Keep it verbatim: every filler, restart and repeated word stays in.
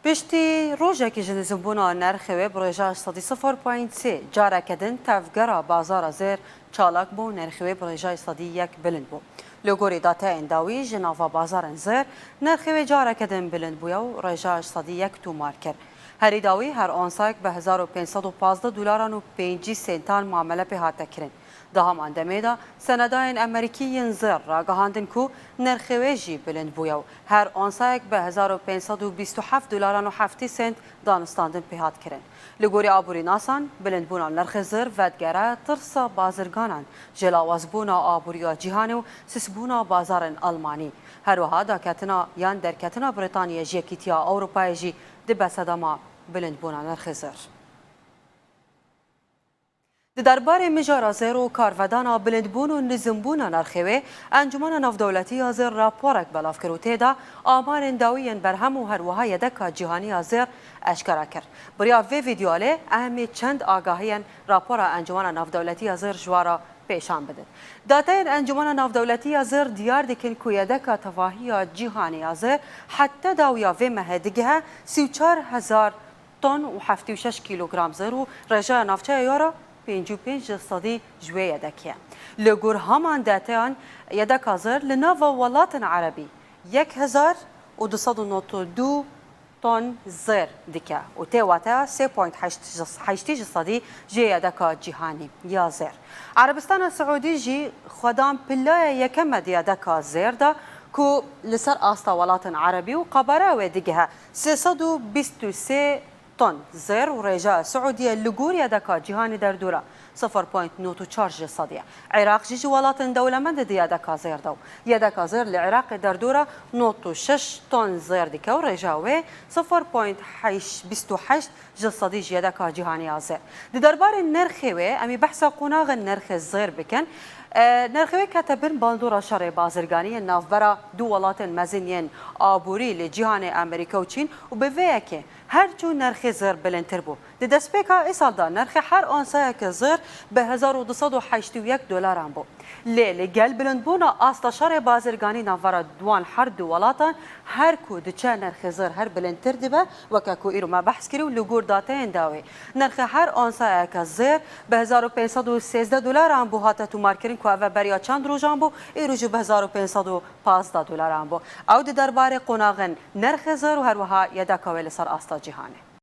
Piştî rojekî ji nizimbûna nirxê wê bi rêjayê sedî sifir point sê, careke din tevgera bazara zêr çalak bû, nirxê wê bi rêjayê sedî yek bilind bû. Li gorî dateyên dawî ji nava bazarên zêr, nirxê wê careke din bilind bûye û rêjayê sedî yek tûmar kir. Herî dawî her onsayek bi hezar û pênc sed û pazdeh dolaran û pêncî sentan mamele pê hate kirin. Di heman demê de senedayên Amerîkî yên zêr ragihandin ku nirxê wê jî bilind bûye û her onsayek bi hezar û pênc sed û bîst û heft dolaran û heftê sent danûstandin pê hat kirin. Li gorî aborînasan, bilindbûna nirxê zêr vedigere tirsa bazirganan ji lawazbûna aboriya cîhanê û sisbûna bazarên Almanî. Her wiha daketina yan derketina Brîtanyayê ji Yekîtiya Ewropayê jî dibe sedema bilindbûna nirxê zêr. Di derbarê mijara zêr û karvedana bilindbûn û nizimbûna nirxê wê, Encûmena Navdewletî ya Zêr raporek belav kir û tê de amarên dawî yên berhem û her wiha yedeka cîhanî ya zêr eşkera kir. Bi riya vê vîdeoyê em ê çend agahiyên rapora Encûmena Navdewletî ya Zêr ji we re pêşan bidin. Dateyên Encûmena Navdewletî ya Zêr diyar dikin ku yedeka tevahiya cîhanê ya zêr heta dawiya vê mehê digihe sî û çar hezar ton û heftê û şeş kîlogram zêr û rêjaya navçeya ya re pêncî û pênc ji sedî ji wê yedekê ye. Li gor heman dateyan, yedeka zêr li nava welatên erebî yek hezar û du sed û nod û du ton zêr dike û tê wateya sê point heşt ji sedî ji yedeka cîhanî ya zêr. Erebistana Siûdî jî xwedan pilaya yekem e di yedeka zêr de ku li ser asta welatên erebî û qebara wê digihe sê sed û bîst û sê ton zêr û rêjaya Siûdiyê li gor yedeka cîhanî derdora sifir point nod û çar ji sedî ye. Iraq jî ji welatên dewlemend e di yedeka zêr de û yedeka zêr li Iraqê derdora nod û şeş ton zêr dike û rêja wê sifir point bîst û heşt ji sedî ji yedeka cîhanî ya zêr. Di derbarê nirxê wê, em ê behsa qonaxên nirxê zêr bikin. E, nirxê wê kete bin bandora şerê bazirganî yên navbera du welatên mezin yên aborî li cîhanê Amerîka û Çîn û bi vê yekê her çû nirxê zêr bilindtir bû. Di destpêka îsal de nirxê her onsayeke zêr bi hezar û du sed û heştê û yek dolaran bû. Lê li gel bilindbûna asta şerê bazirganî navbera wan her du welatan her ku diçe nirxê zêr her bilindtir dibe, weke ku îro me behs kir û li gor dateyên dawî nirxê her onsayeke zêr bi hezar û pênc sed û sêzdeh dolaran bû hate tûmarkirin ku ev beriya çend rojan bû, îro jî bi hezar û pênc sed û pazdeh dolaran bû. Ew di derbarê qonaxên nirxê zêr û her wiha yedeka wê li ser asta cîhanê.